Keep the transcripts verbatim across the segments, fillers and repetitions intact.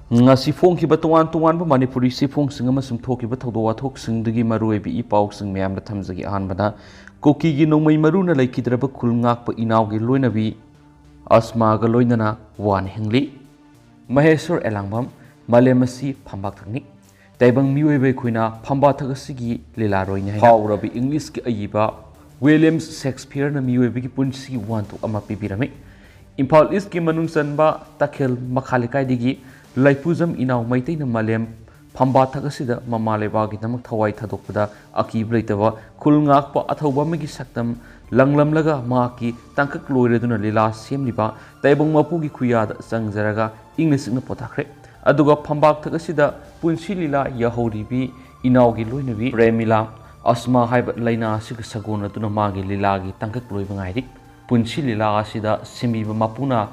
ꯉꯁꯤ ꯐꯣꯡꯈꯤꯕ ꯇꯣꯉꯥꯟ ꯇꯣꯉꯥꯟꯕ ꯃꯅꯤꯄꯨꯔꯤ ꯆꯦꯐꯣꯡꯁꯤꯡ ꯑꯃꯁꯨꯡ ꯊꯣꯛꯈꯤꯕ ꯊꯧꯗꯣꯛ ꯋꯥꯊꯣꯛꯁꯤꯡꯗꯨꯒꯤ ꯃꯔꯨꯑꯣꯏꯕ ꯏ ꯄꯥꯎꯁꯤꯡ ꯃꯌꯥꯝꯗ ꯊꯝꯖꯒꯦ꯫ ꯑꯍꯥꯟꯕꯗ, ꯀꯨꯀꯤꯒꯤ ꯅꯣꯡꯃꯩ ꯃꯔꯨꯅ ꯂꯩꯈꯤꯗ꯭ꯔꯕ ꯈꯨꯜ ꯉꯥꯛꯄ ꯏꯅꯥꯎꯒꯤ ꯂꯣꯏꯅꯕꯤ ꯑꯁꯃꯥꯒ ꯂꯣꯏꯅꯅ ꯋꯥꯅ ꯍꯤꯡꯂꯤ꯫ ꯃꯍꯦꯁ꯭ꯋꯔ ꯑꯦꯂꯥꯡꯕꯝ, ꯃꯥꯂꯦꯝ ꯑꯁꯤ ꯐꯝꯕꯥꯛꯊꯛꯅꯤ꯫ ꯇꯥꯏꯕꯪ ꯃꯤꯑꯣꯏꯕ ꯑꯩꯈꯣꯏꯅ ꯐꯝꯕꯥꯛꯊꯛ ꯑꯁꯤꯒꯤ ꯂꯤꯂꯥꯔꯣꯏꯅꯤ ꯍꯥꯏꯅ ꯐꯥꯎꯔꯕ ꯏꯪꯂꯤꯁꯀꯤ ꯑꯏꯕ ꯋꯤꯂꯤꯌꯝ ꯁꯦꯛꯁꯄꯤꯌꯔꯅ ꯃꯤꯑꯣꯏꯕꯒꯤ ꯄꯨꯟꯁꯤꯒꯤ ꯋꯥꯍꯟꯊꯣꯛ ꯑꯃ ꯄꯤꯕꯤꯔꯝꯃꯤ꯫ ꯏꯝꯐꯥꯜ ꯏꯁꯀꯤ ꯃꯅꯨꯡ ꯆꯟꯕ ꯇꯈꯦꯜ ꯃꯈꯥ ꯂꯩꯀꯥꯏꯗꯒꯤ ꯂꯩꯄꯨꯖꯝ ꯏꯅꯥꯎ ꯃꯩꯇꯩꯅ ꯃꯥꯂꯦꯝ ꯐꯝꯕꯥꯛꯊꯛ ꯑꯁꯤꯗ ꯃꯃꯥ ꯂꯩꯕꯥꯛꯀꯤꯗꯃꯛ ꯊꯋꯥꯏ ꯊꯥꯗꯣꯛꯄꯗ ꯑꯀꯤꯕ ꯂꯩꯇꯕ ꯈꯨꯜ ꯉꯥꯛꯄ ꯑꯊꯧꯕ ꯑꯃꯒꯤ ꯁꯛꯇꯝ ꯂꯪꯂꯝꯂꯒ ꯃꯍꯥꯛꯀꯤ ꯇꯥꯡꯀꯛ ꯂꯣꯏꯔꯗꯨꯅ ꯂꯤꯂꯥ ꯁꯦꯝꯂꯤꯕ ꯇꯥꯏꯕꯪ ꯃꯄꯨꯒꯤ ꯈꯨꯌꯥꯗ ꯆꯪꯖꯔꯒ ꯏꯪꯅ ꯆꯤꯛꯅ ꯄꯣꯊꯥꯈ꯭ꯔꯦ꯫ ꯑꯗꯨꯒ ꯐꯝꯕꯥꯛꯊꯛ ꯑꯁꯤꯗ ꯄꯨꯟꯁꯤ ꯂꯤꯂꯥ ꯌꯥꯍꯧꯔꯤꯕꯤ ꯏꯅꯥꯎꯒꯤ ꯂꯣꯏꯅꯕꯤ ꯄ꯭ꯔꯦꯃꯤꯂꯥ ꯑꯁꯃꯥ ꯍꯥꯏꯕ ꯂꯥꯏꯅꯥ ꯑꯁꯤꯒ ꯁꯥꯒꯣꯟꯅꯗꯨꯅ ꯃꯥꯒꯤ ꯂꯤꯂꯥꯒꯤ ꯇꯥꯡꯀꯛ ꯂꯣꯏꯕ ꯉꯥꯏꯔꯤ꯫ ꯄꯨꯟꯁꯤ ꯂꯤꯂꯥ ꯑꯁꯤꯗ ꯁꯦꯝꯕꯤꯕ ꯃꯄꯨꯅ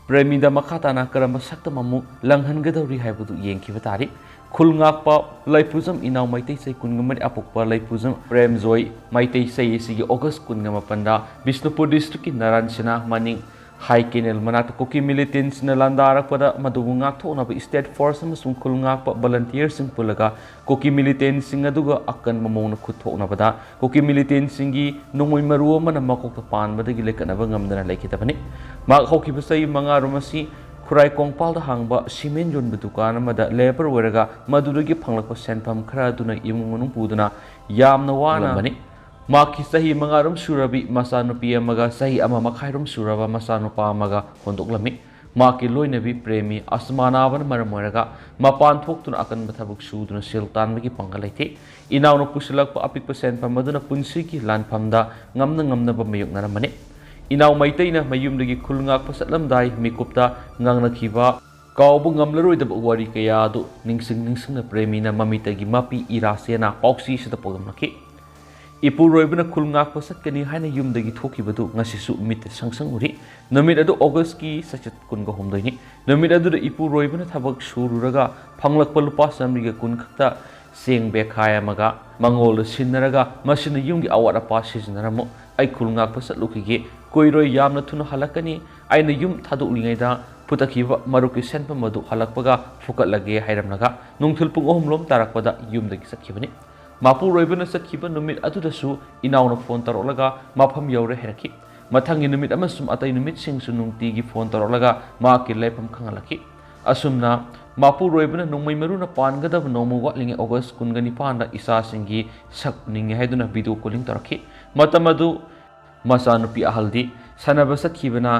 ꯄ꯭ꯔꯦꯃꯤꯗ ꯃꯈꯥ ꯇꯥꯅ ꯀꯔꯝꯕ ꯁꯛꯇꯝ ꯑꯃꯨꯛ ꯂꯪꯍꯟꯒꯗꯧꯔꯤ ꯍꯥꯏꯕꯗꯨ ꯌꯦꯡꯈꯤꯕ ꯇꯥꯔꯤ꯫ ꯈꯨꯜ ꯉꯥꯛꯄ ꯂꯩꯄꯨꯖꯝ ꯏꯅꯥꯎ ꯃꯩꯇꯩ ꯆꯍꯤ ꯀꯨꯟꯒ ꯃꯔꯤ ꯑꯄꯣꯛꯄ ꯂꯩꯄꯨꯖꯝ ꯄ꯭ꯔꯦꯝꯖꯣꯏ ꯃꯩꯇꯩ ꯆꯍꯤ ꯑꯁꯤꯒꯤ ꯑꯣꯒꯁ ꯀꯨꯟꯒ ꯃꯥꯄꯟꯗ ꯕꯤꯁꯅꯨꯄꯨꯔ ꯗꯤꯁꯇ꯭ꯔꯤꯛꯀꯤ ꯅꯥꯔꯥꯟ ꯁꯦꯅꯥ ꯃꯅꯤꯡ ꯍꯥꯏ ꯀꯦꯅꯦꯜ ꯃꯅꯥꯛꯇ ꯀꯨꯀꯤ ꯃꯤꯂꯤꯇꯦꯟꯁꯤꯡꯅ ꯂꯥꯟꯗꯥꯔꯛꯄꯗ ꯃꯗꯨꯕꯨ ꯉꯥꯛꯊꯣꯛꯅꯕ ꯁ꯭ꯇꯦꯠ ꯐꯣꯔꯁ ꯑꯃꯁꯨꯡ ꯈꯨꯜ ꯉꯥꯛꯄ ꯚꯣꯂꯟꯇꯤꯌꯔꯁꯤꯡ ꯄꯨꯜꯂꯒ ꯀꯨꯀꯤ ꯃꯤꯂꯤꯇꯦꯟꯁꯤꯡ ꯑꯗꯨꯒ ꯑꯀꯟꯕ ꯃꯑꯣꯡꯗ ꯈꯨꯠ ꯊꯣꯛꯅꯕꯗ ꯀꯨꯀꯤ ꯃꯤꯂꯤꯇꯦꯟꯁꯤꯡꯒꯤ ꯅꯣꯡꯃꯩ ꯃꯔꯨ ꯑꯃꯅ ꯃꯀꯣꯛꯇ ꯄꯥꯟꯕꯗꯒꯤ ꯂꯩꯈꯠꯅꯕ ꯉꯝꯗꯅ ꯂꯩꯈꯤꯗꯕꯅꯤ꯫ ꯃꯍꯥꯛ ꯍꯧꯈꯤꯕ ꯆꯍꯤ ꯃꯉꯥꯔꯣꯝ ꯑꯁꯤ ꯈꯨꯔꯥꯏ ꯀꯣꯡꯄꯥꯜꯗ ꯍꯥꯡꯕ ꯁꯤꯃꯦꯟ ꯌꯣꯟꯕ ꯗꯨꯀꯥꯟ ꯑꯃꯗ ꯂꯦꯕꯔ ꯑꯣꯏꯔꯒ ꯃꯗꯨꯗꯒꯤ ꯐꯪꯂꯛꯄ ꯁꯦꯟꯐꯝ ꯈꯔ ꯑꯗꯨꯅ ꯏꯃꯨꯡ ꯃꯅꯨꯡ ꯄꯨꯗꯨꯅ ꯌꯥꯝꯅ ꯋꯥꯅ ꯂꯩꯔꯝꯕꯅꯤ꯫ ꯃꯍꯥꯛꯀꯤ ꯆꯍꯤ ꯃꯉꯥꯔꯣꯝ ꯁꯨꯔꯕꯤ ꯃꯆꯥꯅꯨꯄꯤ ꯑꯃꯒ ꯆꯍꯤ ꯑꯃ ꯃꯈꯥꯏꯔꯣꯝ ꯁꯨꯔꯕ ꯃꯆꯥꯅꯨꯄꯥ ꯑꯃꯒ ꯍꯣꯟꯗꯣꯛꯂꯝꯃꯤ꯫ ꯃꯍꯥꯛꯀꯤ ꯂꯣꯏꯅꯕꯤ ꯄ꯭ꯔꯦꯃꯤ ꯑꯁꯃꯥ ꯅꯥꯕꯅ ꯃꯔꯝ ꯑꯣꯏꯔꯒ ꯃꯄꯥꯟ ꯊꯣꯛꯇꯨꯅ ꯑꯀꯟꯕ ꯊꯕꯛ ꯁꯨꯗꯨꯅ ꯁꯦꯜ ꯇꯥꯟꯕꯒꯤ ꯄꯥꯡꯒꯜ ꯂꯩꯇꯦ꯫ ꯏꯅꯥꯎꯅ ꯄꯨꯁꯤꯜꯂꯛꯄ ꯑꯄꯤꯛꯄ ꯁꯦꯟꯐꯝ ꯑꯗꯨꯅ ꯄꯨꯟꯁꯤꯒꯤ ꯂꯥꯟꯐꯝꯗ ꯉꯝꯅ ꯉꯝꯅꯕ ꯃꯥꯌꯣꯛꯅꯔꯝꯕꯅꯤ꯫ ꯏꯅꯥꯎ ꯃꯩꯇꯩꯅ ꯃꯌꯨꯝꯗꯒꯤ ꯈꯨꯜ ꯉꯥꯛꯄ ꯆꯠꯂꯝꯗꯥꯏ ꯃꯤꯀꯨꯞꯇ ꯉꯥꯡꯅꯈꯤꯕ ꯀꯥꯎꯕ ꯉꯝꯂꯔꯣꯏꯗꯕ ꯋꯥꯔꯤ ꯀꯌꯥ ꯑꯗꯨ ꯅꯤꯡꯁꯤꯡ ꯅꯤꯡꯁꯤꯡꯅ ꯄ꯭ꯔꯦꯃꯤꯅ ꯃꯃꯤꯠꯇꯒꯤ ꯃꯄꯤ ꯏꯔꯥ ꯆꯦꯅꯥ ꯄꯥꯎꯆꯦꯁꯤꯗ ꯄꯣꯛꯂꯝꯂꯛꯈꯤ꯫ ꯏꯄꯨꯔꯣꯏꯕꯅ ꯈꯨꯜ ꯉꯥꯛꯄ ꯆꯠꯀꯅꯤ ꯍꯥꯏꯅ ꯌꯨꯝꯗꯒꯤ ꯊꯣꯛꯈꯤꯕꯗꯨ ꯉꯁꯤꯁꯨ ꯃꯤꯠꯇ ꯁꯪ ꯁꯪ ꯎꯔꯤ꯫ ꯅꯨꯃꯤꯠ ꯑꯗꯨ ꯑꯣꯒꯁꯀꯤ ꯆꯩꯆꯠ ꯀꯨꯟꯒ ꯍꯨꯝꯗꯣꯏꯅꯤ꯫ ꯅꯨꯃꯤꯠ ꯑꯗꯨꯗ ꯏꯄꯨꯔꯣꯏꯕꯅ ꯊꯕꯛ ꯁꯨꯔꯨꯔꯒ ꯐꯪꯂꯛꯄ ꯂꯨꯄꯥ ꯆꯥꯃꯔꯤꯒ ꯀꯨꯟ ꯈꯛꯇ ꯆꯦꯡ ꯕꯦꯈꯥꯏ ꯑꯃꯒ ꯃꯉꯣꯜꯗ ꯁꯤꯟꯅꯔꯒ ꯃꯁꯤꯅ ꯌꯨꯝꯒꯤ ꯑꯋꯥꯠ ꯑꯄꯥ ꯁꯤꯖꯤꯟꯅꯔꯝꯃꯨ꯫ ꯑꯩ ꯈꯨꯜ ꯉꯥꯛꯄ ꯆꯠꯂꯨꯈꯤꯒꯦ꯫ ꯀꯨꯏꯔꯣꯏ, ꯌꯥꯝꯅ ꯊꯨꯅ ꯍꯜꯂꯛꯀꯅꯤ꯫ ꯑꯩꯅ ꯌꯨꯝ ꯊꯥꯗꯣꯛꯂꯤꯉꯩꯗ ꯐꯨꯠꯇꯈꯤꯕ ꯃꯔꯨꯞꯀꯤ ꯁꯦꯟꯐꯝ ꯑꯗꯨ ꯍꯜꯂꯛꯄꯒ ꯐꯨꯀꯠꯂꯒꯦ ꯍꯥꯏꯔꯝꯂꯒ ꯅꯨꯡꯊꯤꯜ ꯄꯨꯡ ꯑꯍꯨꯝ ꯂꯣꯝ ꯇꯥꯔꯛꯄꯗ ꯌꯨꯝꯗꯒꯤ ꯆꯠꯈꯤꯕꯅꯤ꯫ ꯃꯄꯨꯔꯣꯏꯕꯅ ꯆꯠꯈꯤꯕ ꯅꯨꯃꯤꯠ ꯑꯗꯨꯗꯁꯨ ꯏꯅꯥꯎꯅ ꯐꯣꯟ ꯇꯧꯔꯛꯂꯒ ꯃꯐꯝ ꯌꯧꯔꯦ ꯍꯥꯏꯔꯛꯈꯤ꯫ ꯃꯊꯪꯒꯤ ꯅꯨꯃꯤꯠ ꯑꯃꯁꯨꯡ ꯑꯇꯩ ꯅꯨꯃꯤꯠꯁꯤꯡꯁꯨ ꯅꯨꯡꯇꯤꯒꯤ ꯐꯣꯟ ꯇꯧꯔꯛꯂꯒ ꯃꯍꯥꯛꯀꯤ ꯂꯩꯐꯝ ꯈꯪꯍꯜꯂꯛꯈꯤ꯫ ꯑꯁꯨꯝꯅ ꯃꯄꯨꯔꯣꯏꯕꯅ ꯅꯣꯡꯃꯩ ꯃꯔꯨꯅ ꯄꯥꯟꯒꯗꯕ ꯅꯣꯡꯃ ꯋꯥꯠꯂꯤꯉꯩ ꯑꯣꯒꯁ ꯀꯨꯟꯒ ꯅꯤꯄꯥꯟꯗ ꯏꯆꯥꯁꯤꯡꯒꯤ ꯁꯛ ꯎꯅꯤꯡꯉꯤ ꯍꯥꯏꯗꯨꯅ ꯚꯤꯗꯤꯑꯣ ꯀꯣꯂꯤꯡ ꯇꯧꯔꯛꯈꯤ꯫ ꯃꯇꯝ ꯑꯗꯨ ꯃꯆꯥꯅꯨꯄꯤ ꯑꯍꯜꯗꯤ ꯁꯥꯟꯅꯕ ꯆꯠꯈꯤꯕꯅ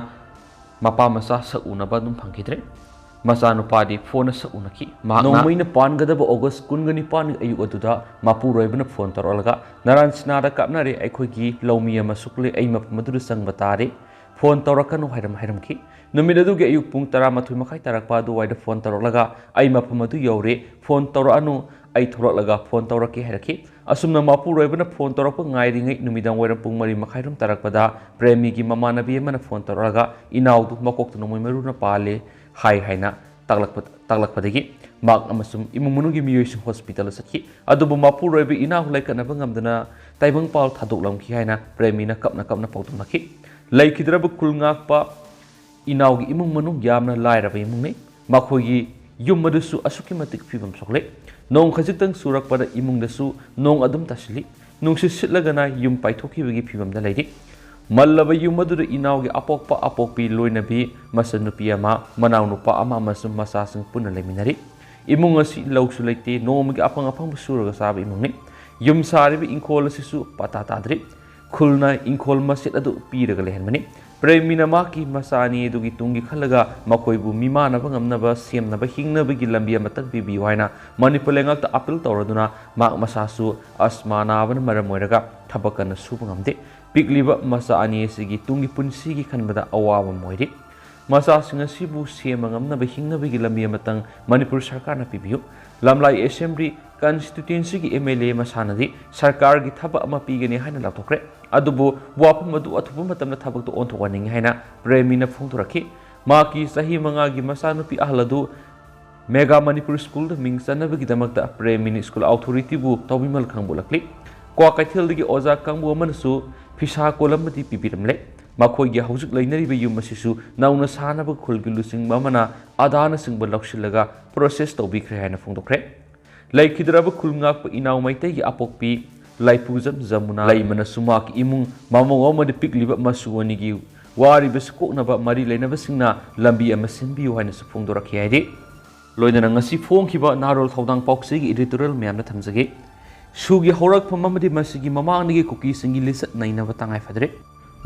ꯃꯄꯥ ꯃꯆꯥ ꯁꯛ ꯎꯅꯕ ꯑꯗꯨꯝ ꯐꯪꯈꯤꯗ꯭ꯔꯦ꯫ ꯃꯆꯥꯅꯨꯄꯥꯗꯤ ꯐꯣꯟꯅ ꯁꯛ ꯎꯅꯈꯤ꯫ ꯃꯍꯥꯛꯅ ꯅꯣꯡꯃꯩꯅ ꯄꯥꯟꯒꯗꯕ ꯑꯣꯒꯁ ꯀꯨꯟꯒ ꯅꯤꯄꯥꯟꯒꯤ ꯑꯌꯨꯛ ꯑꯗꯨꯗ ꯃꯄꯨꯔꯣꯏꯕꯅ ꯐꯣꯟ ꯇꯧꯔꯛꯂꯒ, "ꯅꯔꯥꯟ ꯁꯤꯅꯥꯗ ꯀꯥꯞꯅꯔꯦ, ꯑꯩꯈꯣꯏꯒꯤ ꯂꯧꯃꯤ ꯑꯃ ꯁꯣꯛꯂꯦ, ꯑꯩ ꯃꯐꯝ ꯑꯗꯨꯗ ꯆꯪꯕ ꯇꯥꯔꯦ, ꯐꯣꯟ ꯇꯧꯔꯛꯀꯅꯨ" ꯍꯥꯏꯔꯝ ꯍꯥꯏꯔꯝꯈꯤ꯫ ꯅꯨꯃꯤꯠ ꯑꯗꯨꯒꯤ ꯑꯌꯨꯛ ꯄꯨꯡ ꯇꯔꯥꯃꯥꯊꯣꯏ ꯃꯈꯥꯏ ꯇꯥꯔꯛꯄ ꯑꯗꯨꯋꯥꯏꯗ ꯐꯣꯟ ꯇꯧꯔꯛꯂꯒ, "ꯑꯩ ꯃꯐꯝ ꯑꯗꯨ ꯌꯧꯔꯦ, ꯐꯣꯟ ꯇꯧꯔꯛꯑꯅꯨ, ꯑꯩ ꯊꯣꯛꯂꯛꯂꯒ ꯐꯣꯟ ꯇꯧꯔꯛꯀꯦ" ꯍꯥꯏꯔꯛꯈꯤ꯫ ꯑꯁꯨꯝꯅ ꯃꯄꯨꯔꯣꯏꯕꯅ ꯐꯣꯟ ꯇꯧꯔꯛꯄ ꯉꯥꯏꯔꯤꯉꯩ ꯅꯨꯃꯤꯗꯥꯡ ꯋꯥꯏꯔꯝ ꯄꯨꯡ ꯃꯔꯤ ꯃꯈꯥꯏꯔꯣꯝ ꯇꯥꯔꯛꯄꯗ ꯄ꯭ꯔꯦꯃꯤꯒꯤ ꯃꯃꯥꯟꯅꯕꯤ ꯑꯃꯅ ꯐꯣꯟ ꯇꯧꯔꯛꯂꯒ, "ꯏꯅꯥꯎꯗꯨ ꯃꯀꯣꯛꯇ ꯅꯣꯡꯃꯩ ꯃꯔꯨꯅ ꯄꯥꯜꯂꯦ" ꯍꯥꯏ ꯍꯥꯏꯅ ꯇꯥꯛꯂꯛꯄ-, ꯇꯥꯛꯂꯛꯄꯗꯒꯤ ꯃꯍꯥꯛ ꯑꯃꯁꯨꯡ ꯏꯃꯨꯡ ꯃꯅꯨꯡꯒꯤ ꯃꯤꯑꯣꯏꯁꯤꯡ ꯍꯣꯁꯄꯤꯇꯥꯜꯗ ꯆꯠꯈꯤ꯫ ꯑꯗꯨꯕꯨ ꯃꯄꯨꯔꯣꯏꯕ ꯏꯅꯥꯎ ꯂꯥꯏꯀꯠꯅꯕ ꯉꯝꯗꯅ ꯇꯥꯏꯕꯪꯄꯥꯜ ꯊꯥꯗꯣꯛꯂꯝꯈꯤ ꯍꯥꯏꯅ ꯄ꯭ꯔꯦꯃꯤꯅ ꯀꯞꯅ ꯀꯞꯅ ꯄꯥꯎꯗꯝꯂꯛꯈꯤ꯫ ꯂꯩꯈꯤꯗ꯭ꯔꯕ ꯈꯨꯜ ꯉꯥꯛꯄ ꯏꯅꯥꯎꯒꯤ ꯏꯃꯨꯡ ꯃꯅꯨꯡ ꯌꯥꯝꯅ ꯂꯥꯏꯔꯕ ꯏꯃꯨꯡꯅꯤ꯫ ꯃꯈꯣꯏꯒꯤ ꯌꯨꯝ ꯑꯗꯨꯁꯨ ꯑꯁꯨꯛꯀꯤ ꯃꯇꯤꯛ ꯐꯤꯕꯝ ꯁꯣꯛꯂꯦ꯫ ꯅꯣꯡ ꯈꯖꯤꯛꯇꯪ ꯆꯨꯔꯛꯄꯗ ꯏꯃꯨꯡꯗꯁꯨ ꯅꯣꯡ ꯑꯗꯨꯝ ꯇꯥꯁꯤꯜꯂꯤ꯫ ꯅꯨꯡꯁꯤꯠ ꯁꯤꯠꯂꯒꯅ ꯌꯨꯝ ꯄꯥꯏꯊꯣꯛꯈꯤꯕꯒꯤ ꯐꯤꯕꯝꯗ ꯂꯩꯔꯤ꯫ ꯃꯜꯂꯕ ꯌꯨꯝ ꯑꯗꯨꯗ ꯏꯅꯥꯎꯒꯤ ꯑꯄꯣꯛꯄ ꯑꯄꯣꯛꯄꯤ ꯂꯣꯏꯅꯕꯤ ꯃꯆꯟꯅꯨꯄꯤ ꯑꯃ, ꯃꯅꯥꯎꯅꯨꯄꯥ ꯑꯃ ꯑꯃꯁꯨꯡ ꯃꯆꯥꯁꯤꯡ ꯄꯨꯟꯅ ꯂꯩꯃꯤꯟꯅꯔꯤ꯫ ꯏꯃꯨꯡ ꯑꯁꯤ ꯂꯧꯁꯨ ꯂꯩꯇꯦ, ꯅꯣꯡꯃꯒꯤ ꯑꯐꯪ ꯑꯐꯪꯕ ꯁꯨꯔꯒ ꯆꯥꯕ ꯏꯃꯨꯡꯅꯤ꯫ ꯌꯨꯝ ꯁꯥꯔꯤꯕ ꯏꯪꯈꯣꯜ ꯑꯁꯤꯁꯨ ꯄꯇꯥ ꯇꯥꯗ꯭ꯔꯤ꯫ ꯈꯨꯜꯅ ꯏꯪꯈꯣꯜ ꯃꯆꯦꯠ ꯑꯗꯨ ꯄꯤꯔꯒ ꯂꯩꯍꯟꯕꯅꯤ꯫ ꯄ꯭ꯔꯦꯃꯤꯅ ꯃꯍꯥꯛꯀꯤ ꯃꯆꯥ ꯑꯅꯤ ꯑꯗꯨꯒꯤ ꯇꯨꯡꯒꯤ ꯈꯜꯂꯒ ꯃꯈꯣꯏꯕꯨ ꯃꯤꯃꯥꯟꯅꯕ ꯉꯝꯅꯕ ꯁꯦꯝꯅꯕ ꯍꯤꯡꯅꯕꯒꯤ ꯂꯝꯕꯤ ꯑꯃꯇꯪ ꯄꯤꯕꯤꯌꯨ ꯍꯥꯏꯅ ꯃꯅꯤꯄꯨꯔ ꯂꯩꯉꯥꯛꯇ ꯑꯥꯄꯤꯜ ꯇꯧꯔꯗꯨꯅ ꯃꯍꯥꯛ ꯃꯁꯥꯁꯨ ꯑꯁꯃꯥ ꯅꯥꯕꯅ ꯃꯔꯝ ꯑꯣꯏꯔꯒ ꯊꯕꯛ ꯀꯟꯅ ꯁꯨꯕ ꯉꯝꯗꯦ꯫ ꯄꯤꯛꯂꯤꯕ ꯃꯆꯥ ꯑꯅꯤ ꯑꯁꯤꯒꯤ ꯇꯨꯡꯒꯤ ꯄꯨꯟꯁꯤꯒꯤ ꯈꯟꯕꯗ ꯑꯋꯥꯕ ꯑꯃ ꯑꯣꯏꯔꯤ꯫ ꯃꯆꯥꯁꯤꯡ ꯑꯁꯤꯕꯨ ꯁꯦꯝꯕ ꯉꯝꯅꯕ ꯍꯤꯡꯅꯕꯒꯤ ꯂꯝꯕꯤ ꯑꯃꯇꯪ ꯃꯅꯤꯄꯨꯔ ꯁꯔꯀꯥꯔꯅ ꯄꯤꯕꯤꯌꯨ꯫ ꯂꯝꯂꯥꯏ ꯑꯦꯁꯦꯝꯕ꯭ꯂꯤ ꯀꯟꯁꯇꯤꯇ꯭ꯌꯨꯟꯁꯤꯒꯤ ꯑꯦꯝ ꯑꯦꯜ ꯑꯦ ꯃꯁꯥꯅꯗꯤ ꯁꯔꯀꯥꯔꯒꯤ ꯊꯕꯛ ꯑꯃ ꯄꯤꯒꯅꯤ ꯍꯥꯏꯅ ꯂꯥꯎꯊꯣꯛꯈ꯭ꯔꯦ꯫ ꯑꯗꯨꯕꯨ ꯋꯥꯐꯝ ꯑꯗꯨ ꯑꯊꯨꯕ ꯃꯇꯝꯗ ꯊꯕꯛꯇ ꯑꯣꯟꯊꯣꯛꯍꯟꯅꯤꯡꯉꯤ ꯍꯥꯏꯅ ꯄ꯭ꯔꯦꯃꯤꯅ ꯐꯣꯡꯗꯣꯔꯛꯈꯤ꯫ ꯃꯍꯥꯛꯀꯤ ꯆꯍꯤ ꯃꯉꯥꯒꯤ ꯃꯆꯥꯅꯨꯄꯤ ꯑꯍꯜ ꯑꯗꯨ ꯃꯦꯒꯥ ꯃꯅꯤꯄꯨꯔ ꯁ꯭ꯀꯨꯜꯗ ꯃꯤꯡ ꯆꯟꯅꯕꯒꯤꯗꯃꯛꯇ ꯄ꯭ꯔꯦꯃꯤꯅ ꯁ꯭ꯀꯨꯜ ꯑꯣꯊꯣꯔꯤꯇꯤꯕꯨ ꯇꯧꯕꯤꯃꯜ ꯈꯪꯕ ꯎꯠꯂꯛꯂꯤ꯫ ꯀ꯭ꯋꯥꯀꯩꯊꯦꯜꯗꯒꯤ ꯑꯣꯖꯥ ꯀꯥꯡꯕꯨ ꯑꯃꯅꯁꯨ ꯐꯤꯁꯥ ꯀꯣꯜ ꯑꯃꯗꯤ ꯄꯤꯕꯤꯔꯝꯂꯦ꯫ ꯃꯈꯣꯏꯒꯤ ꯍꯧꯖꯤꯛ ꯂꯩꯅꯔꯤꯕ ꯌꯨꯝ ꯑꯁꯤꯁꯨ ꯅꯧꯅ ꯁꯥꯅꯕ ꯈꯨꯜꯒꯤ ꯂꯨꯆꯤꯡꯕ ꯑꯃꯅ ꯑꯗꯥꯅꯆꯤꯡꯕ ꯂꯧꯁꯤꯜꯂꯒ process ꯇꯧꯕꯤꯈ꯭ꯔꯦ ꯍꯥꯏꯅ ꯐꯣꯡꯗꯣꯛꯈ꯭ꯔꯦ꯫ ꯂꯩꯈꯤꯗ꯭ꯔꯕ ꯈꯨꯜ ꯉꯥꯛꯄ ꯏꯅꯥꯎ ꯃꯩꯇꯩꯒꯤ ꯑꯄꯣꯛꯄꯤ ꯂꯥꯏꯄꯨꯖꯝ ꯖꯃꯨꯅꯥ ꯂꯩꯃꯅꯁꯨ ꯃꯍꯥꯛꯀꯤ ꯏꯃꯨꯡ ꯃꯃꯧ ꯑꯃꯗꯤ ꯄꯤꯛꯂꯤꯕ ꯃꯁꯨ ꯑꯅꯤꯒꯤ ꯋꯥꯔꯤꯕꯁꯤ ꯀꯣꯛꯅꯕ ꯃꯔꯤ ꯂꯩꯅꯕꯁꯤꯡꯅ ꯂꯝꯕꯤ ꯑꯃ ꯁꯤꯟꯕꯤꯌꯨ ꯍꯥꯏꯅꯁꯨ ꯐꯣꯡꯗꯣꯔꯛꯈꯤ ꯍꯥꯏꯔꯤ꯫ ꯂꯣꯏꯅꯅ ꯉꯁꯤ ꯐꯣꯡꯈꯤꯕ ꯅꯍꯥꯔꯣꯜ ꯊꯧꯗꯥꯡ ꯄꯥꯎꯆꯦꯒꯤ editorial ꯃꯌꯥꯝꯗ ꯊꯝꯖꯒꯦ꯫ ꯁꯨꯒꯤ ꯍꯧꯔꯛꯐꯝ ꯑꯃꯗꯤ ꯃꯁꯤꯒꯤ ꯃꯃꯥꯡꯗꯒꯤ ꯀꯨꯀꯤꯁꯤꯡꯒꯤ ꯂꯤꯆꯠ ꯅꯩꯅꯕ ꯇꯉꯥꯏ ꯐꯗ꯭ꯔꯦ꯫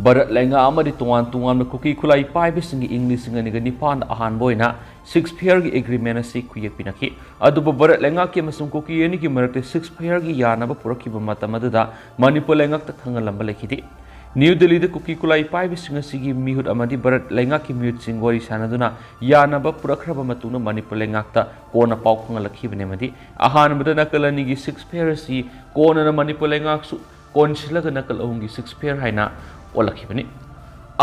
ꯚꯥꯔꯠ ꯂꯩꯉꯥꯛ ꯑꯃꯗꯤ ꯇꯣꯉꯥꯟ ꯇꯣꯉꯥꯟꯕ ꯀꯨꯀꯤ ꯈꯨꯠꯂꯥꯏ ꯄꯥꯏꯕꯁꯤꯡꯒꯤ ꯏꯪ ꯂꯤꯁꯤꯡ ꯑꯅꯤꯒ ꯅꯤꯄꯥꯟꯗ ꯑꯍꯥꯟꯕ ꯑꯣꯏꯅ ceasefire ꯒꯤ agreement ꯑꯁꯤ ꯈꯨꯌꯦꯛ ꯄꯤꯅꯈꯤ꯫ ꯑꯗꯨꯕꯨ ꯚꯥꯔꯠ ꯂꯩꯉꯥꯛꯀꯤ ꯑꯃꯁꯨꯡ ꯀꯨꯀꯤ ꯑꯅꯤꯒꯤ ꯃꯔꯛꯇ ceasefire ꯒꯤ ꯌꯥꯅꯕ ꯄꯨꯔꯛꯈꯤꯕ ꯃꯇꯝ ꯑꯗꯨꯗ ꯃꯅꯤꯄꯨꯔ ꯂꯩꯉꯥꯛꯇ ꯈꯪꯍꯜꯂꯝꯕ ꯂꯩꯈꯤꯗꯦ꯫ ꯅ꯭ꯌꯨ ꯗꯤꯜꯂꯤꯗ ꯀꯨꯀꯤ ꯈꯨꯠꯂꯥꯏ ꯄꯥꯏꯕꯁꯤꯡ ꯑꯁꯤꯒꯤ ꯃꯤꯍꯨꯠ ꯑꯃꯗꯤ ꯚꯥꯔꯠ ꯂꯩꯉꯥꯛꯀꯤ ꯃꯤꯍꯨꯠꯁꯤꯡ ꯋꯥꯔꯤ ꯁꯥꯅꯗꯨꯅ ꯌꯥꯅꯕ ꯄꯨꯔꯛꯈ꯭ꯔꯕ ꯃꯇꯨꯡꯗ ꯃꯅꯤꯄꯨꯔ ꯂꯩꯉꯥꯛꯇ ꯀꯣꯟꯅ ꯄꯥꯎ ꯈꯪꯍꯜꯂꯛꯈꯤꯕꯅꯤ ꯑꯃꯗꯤ ꯑꯍꯥꯟꯕꯗ ꯅꯥꯀꯜ ꯑꯅꯤꯒꯤ ceasefire ꯑꯁꯤ ꯀꯣꯟꯅꯅ ꯃꯅꯤꯄꯨꯔ ꯂꯩꯉꯥꯛꯁꯨ ꯀꯣꯟꯁꯤꯜꯂꯒ ꯅꯥꯀꯜ ꯑꯍꯨꯝꯒꯤ ceasefire ꯍꯥꯏꯅ ꯑꯣꯜꯂꯛꯈꯤꯕꯅꯤ꯫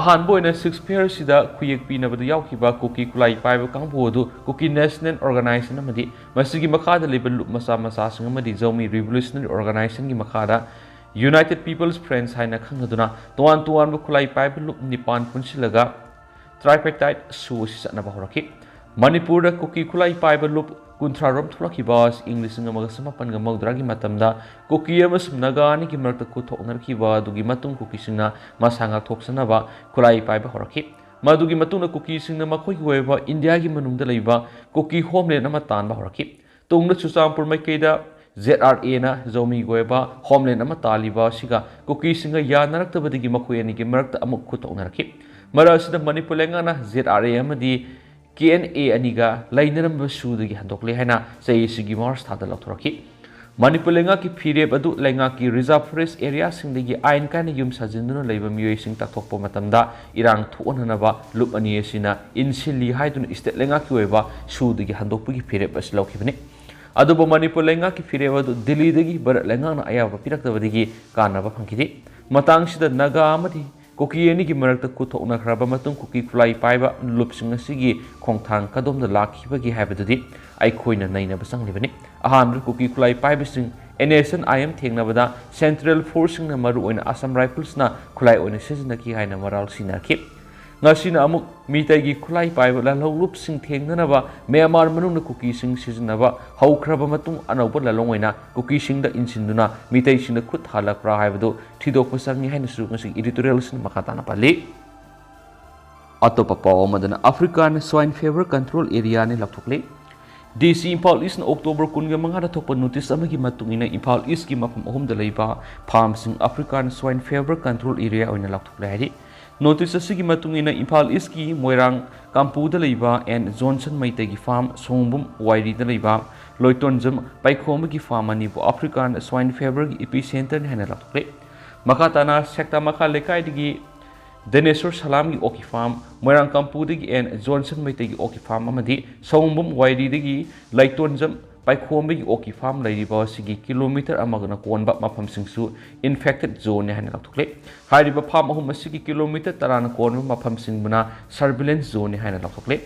ꯑꯍꯥꯟꯕ ꯑꯣꯏꯅ ceasefire ꯑꯁꯤꯗ ꯈꯨꯌꯦꯛ ꯄꯤꯅꯕꯗ ꯌꯥꯎꯈꯤꯕ ꯀꯨꯀꯤ ꯈꯨꯠꯂꯥꯏ ꯄꯥꯏꯕ ꯀꯥꯡꯕꯨ ꯑꯗꯨ Kuki National Organisation ꯑꯃꯗꯤ ꯃꯁꯤꯒꯤ ꯃꯈꯥꯗ ꯂꯩꯕ ꯂꯨꯞ ꯃꯆꯥ ꯃꯆꯥꯁꯤꯡ ꯑꯃꯗꯤ Zomi Revolutionary Organisation ꯒꯤ ꯃꯈꯥꯗ United People's Friends ꯍꯥꯏꯅ ꯈꯪꯅꯗꯨꯅ ꯇꯣꯉꯥꯟ ꯇꯣꯉꯥꯟꯕ ꯈꯨꯠꯂꯥꯏ ꯄꯥꯏꯕ ꯂꯨꯞ ꯅꯤꯄꯥꯟ ꯄꯨꯟꯁꯤꯜꯂꯒ tripartite ꯁꯨ ꯑꯁꯤ ꯆꯠꯅꯕ ꯍꯧꯔꯛꯈꯤ꯫ ꯃꯅꯤꯄꯨꯔꯗ ꯀꯨꯀꯤ ꯈꯨꯠꯂꯥꯏ ꯄꯥꯏꯕ ꯂꯨꯞ ꯀꯨꯟꯊ꯭ꯔꯥ ꯔꯣꯝ ꯊꯣꯛꯂꯛꯈꯤꯕ ꯑꯁꯤ ꯏꯪ ꯂꯤꯁꯤꯡ ꯑꯃꯒ ꯆꯃꯥꯄꯟꯒ ꯃꯧꯗ꯭ꯔꯥꯒꯤ ꯃꯇꯝꯗ ꯀꯨꯀꯤ ꯑꯃꯁꯨꯡ ꯅꯥꯒꯥ ꯑꯅꯤꯒꯤ ꯃꯔꯛꯇ ꯈꯨꯠ ꯊꯣꯛꯅꯔꯛꯈꯤꯕ ꯑꯗꯨꯒꯤ ꯃꯇꯨꯡ ꯀꯨꯀꯤꯁꯤꯡꯅ ꯃꯁꯥ ꯉꯥꯛꯊꯣꯛꯆꯅꯕ ꯈꯨꯠꯂꯥꯏ ꯄꯥꯏꯕ ꯍꯧꯔꯛꯈꯤ꯫ ꯃꯗꯨꯒꯤ ꯃꯇꯨꯡꯗ ꯀꯨꯀꯤꯁꯤꯡꯅ ꯃꯈꯣꯏꯒꯤ ꯑꯣꯏꯕ ꯏꯟꯗꯤꯌꯥꯒꯤ ꯃꯅꯨꯡꯗ ꯂꯩꯕ ꯀꯨꯀꯤ homeland ꯑꯃ ꯇꯥꯟꯕ ꯍꯧꯔꯛꯈꯤ꯫ ꯇꯨꯡꯗ ꯆꯨꯔꯆꯥꯟꯄꯨꯔ ꯃꯥꯏꯀꯩꯗ ZRA ꯅ ꯖꯧꯃꯤꯒꯤ ꯑꯣꯏꯕ homeland ꯑꯃ ꯇꯥꯜꯂꯤꯕ ꯑꯁꯤꯒ ꯀꯨꯀꯤꯁꯤꯡꯒ ꯌꯥꯅꯔꯛꯇꯕꯗꯒꯤ ꯃꯈꯣꯏ ꯑꯅꯤꯒꯤ ꯃꯔꯛꯇ ꯑꯃꯨꯛ ꯈꯨꯠ ꯊꯣꯛꯅꯔꯛꯈꯤ꯫ ꯃꯔꯛ ꯑꯁꯤꯗ ꯃꯅꯤꯄꯨꯔ ꯂꯩꯉꯥꯛꯅ ZRA ꯑꯃꯗꯤ KNA ꯑꯅꯤꯒ ꯂꯩꯅꯔꯝꯕ ꯁꯨꯗꯒꯤ ꯍꯟꯗꯣꯛꯂꯦ ꯍꯥꯏꯅ ꯆꯍꯤ ꯑꯁꯤꯒꯤ ꯃꯥꯔꯆ ꯊꯥꯗ ꯂꯥꯎꯊꯣꯔꯛꯈꯤ꯫ ꯃꯅꯤꯄꯨꯔ ꯂꯩꯉꯥꯛꯀꯤ ꯐꯤꯔꯦꯞ ꯑꯗꯨ ꯂꯩꯉꯥꯛꯀꯤ reserve forest area ꯁꯤꯡꯗꯒꯤ ꯑꯥꯏꯟ ꯀꯥꯏꯅ ꯌꯨꯝ ꯁꯥꯖꯤꯟꯗꯨꯅ ꯂꯩꯕ ꯃꯤꯑꯣꯏꯁꯤꯡ ꯇꯥꯛꯊꯣꯛꯄ ꯃꯇꯝꯗ ꯏꯔꯥꯡ ꯊꯣꯛꯍꯟꯅꯅꯕ ꯂꯨꯞ ꯑꯅꯤ ꯑꯁꯤꯅ ꯏꯟꯁꯤꯜꯂꯤ ꯍꯥꯏꯗꯨꯅ state ꯂꯩꯉꯥꯛꯀꯤ ꯑꯣꯏꯕ ꯁꯨꯗꯒꯤ ꯍꯟꯗꯣꯛꯄꯒꯤ ꯐꯤꯔꯦꯞ ꯑꯁꯤ ꯂꯧꯈꯤꯕꯅꯤ꯫ ꯑꯗꯨꯕꯨ ꯃꯅꯤꯄꯨꯔ ꯂꯩꯉꯥꯛꯀꯤ ꯐꯤꯔꯦꯞ ꯑꯗꯨ ꯗꯤꯜꯂꯤꯗꯒꯤ ꯚꯥꯔꯠ ꯂꯩꯉꯥꯛꯅ ꯑꯌꯥꯕ ꯄꯤꯔꯛꯇꯕꯗꯒꯤ ꯀꯥꯟꯅꯕ ꯐꯪꯈꯤꯗꯦ꯫ ꯃꯇꯥꯡꯁꯤꯗ ꯅꯥꯒꯥ ꯑꯃꯗꯤ ꯀꯨꯀꯤ ꯑꯅꯤꯒꯤ ꯃꯔꯛꯇ ꯈꯨꯠ ꯊꯣꯛꯅꯈ꯭ꯔꯕ ꯃꯇꯨꯡ ꯀꯨꯀꯤ ꯈꯨꯠꯂꯥꯏ ꯄꯥꯏꯕ ꯂꯨꯞꯁꯤꯡ ꯑꯁꯤꯒꯤ ꯈꯣꯡꯊꯥꯡ ꯀꯗꯣꯝꯗ ꯂꯥꯛꯈꯤꯕꯒꯦ ꯍꯥꯏꯕꯗꯨꯗꯤ ꯑꯩꯈꯣꯏꯅ ꯅꯩꯅꯕ ꯆꯪꯂꯤꯕꯅꯤ꯫ ꯑꯍꯥꯟꯕꯗ ꯀꯨꯀꯤ ꯈꯨꯠꯂꯥꯏ ꯄꯥꯏꯕꯁꯤꯡ NSCN-IM ꯊꯦꯡꯅꯕꯗ Central Force-ꯁꯤꯡꯅ ꯃꯔꯨꯑꯣꯏꯅ Assam Rifles-ꯅ ꯈꯨꯠꯂꯥꯏ ꯑꯣꯏꯅ ꯁꯤꯖꯤꯟꯅꯈꯤ ꯍꯥꯏꯅ ꯃꯔꯥꯜ ꯁꯤꯟꯅꯈꯤ꯫ ꯉꯁꯤꯅ ꯑꯃꯨꯛ ꯃꯤꯇꯩꯒꯤ ꯈꯨꯠꯂꯥꯏ ꯄꯥꯏꯕ ꯂꯥꯜꯍꯧꯂꯨꯞꯁꯤꯡ ꯊꯦꯡꯅꯅꯕ ꯃ꯭ꯌꯥꯟꯃꯥꯔ ꯃꯅꯨꯡꯗ ꯀꯨꯀꯤꯁꯤꯡ ꯁꯤꯖꯤꯟꯅꯕ ꯍꯧꯈ꯭ꯔꯕ ꯃꯇꯨꯡ ꯑꯅꯧꯕ ꯂꯥꯜꯂꯣꯡ ꯑꯣꯏꯅ ꯀꯨꯀꯤꯁꯤꯡꯗ ꯏꯟꯁꯤꯟꯗꯨꯅ ꯃꯤꯇꯩꯁꯤꯡꯗ ꯈꯨꯠ ꯊꯥꯜꯂꯛꯄ꯭ꯔꯥ ꯍꯥꯏꯕꯗꯨ ꯊꯤꯗꯣꯛꯄ ꯆꯪꯏ ꯍꯥꯏꯅꯁꯨ ꯉꯁꯤ editorial ꯑꯁꯤꯅ ꯃꯈꯥ ꯇꯥꯅ ꯄꯜꯂꯤ꯫ ꯑꯇꯣꯞꯄ ꯄꯥꯎ ꯑꯃꯗꯅ African Swine Fever Control Area-ꯅꯤ ꯂꯥꯎꯊꯣꯛꯂꯤ꯫ DC Imphal ꯏꯁꯅ October ꯀꯨꯟꯒ ꯃꯉꯥꯗ ꯊꯣꯛꯄ notice ꯑꯃꯒꯤ ꯃꯇꯨꯡ ꯏꯟꯅ ꯏꯝꯐꯥꯜ ꯏꯁꯀꯤ ꯃꯐꯝ ꯑꯍꯨꯝꯗ ꯂꯩꯕ farm-ꯁꯤꯡ African Swine Fever Control Area ꯑꯣꯏꯅ ꯂꯥꯎꯊꯣꯛꯂꯦ ꯍꯥꯏꯔꯤ꯫ Notice ꯑꯁꯤꯒꯤ ꯃꯇꯨꯡ ꯏꯟꯅ ꯏꯝꯐꯥꯜ ꯏꯁꯀꯤ ꯃꯣꯏꯔꯥꯡ ꯀꯥꯝꯄꯨꯗ ꯂꯩꯕ ꯑꯦꯟ ꯖꯣꯟꯁꯟ ꯃꯩꯇꯩꯒꯤ farm, ꯁꯣꯡꯕꯨꯝ ꯋꯥꯏꯔꯤꯗ ꯂꯩꯕ ꯂꯣꯏꯇꯣꯟꯖꯝ ꯄꯥꯏꯈꯣꯝꯕꯒꯤ farm ꯑꯅꯤꯕꯨ African Swine Fever-ꯒꯤ epicentre-ꯅꯤ ꯍꯥꯏꯅ ꯂꯥꯎꯊꯣꯛꯂꯦ꯫ ꯃꯈꯥ ꯇꯥꯅ ꯁꯦꯛꯇꯥ ꯃꯈꯥ ꯂꯩꯀꯥꯏꯗꯒꯤ ꯗꯦꯅꯦꯁꯣꯔ ꯁꯂꯥꯝꯒꯤ ꯑꯣꯛꯀꯤ farm, ꯃꯣꯏꯔꯥꯡ ꯀꯥꯝꯄꯨꯗꯒꯤ ꯑꯦꯟ ꯖꯣꯟꯁꯟ ꯃꯩꯇꯩꯒꯤ ꯑꯣꯛꯀꯤ farm ꯑꯃꯗꯤ ꯁꯣꯡꯕꯨꯝ ꯋꯥꯏꯔꯤꯗꯒꯤ ꯂꯩꯇꯣꯟꯖꯝ ꯄꯥꯏꯈꯣꯝꯕꯒꯤ ꯑꯣꯛꯀꯤ farm ꯂꯩꯔꯤꯕ ꯑꯁꯤꯒꯤ kilometre ꯑꯃꯒꯅ ꯀꯣꯟꯕ ꯃꯐꯝꯁꯤꯡꯁꯨ infected zone-ꯅꯤ ꯍꯥꯏꯅ ꯂꯥꯎꯊꯣꯛꯂꯦ꯫ ꯍꯥꯏꯔꯤꯕ farm ꯑꯍꯨꯝ ꯑꯁꯤꯒꯤ kilometre ꯇꯔꯥꯅ ꯀꯣꯟꯕ ꯃꯐꯝꯁꯤꯡꯕꯨꯅ surveillance zone-ꯅꯤ ꯍꯥꯏꯅ ꯂꯥꯎꯊꯣꯛꯂꯦ꯫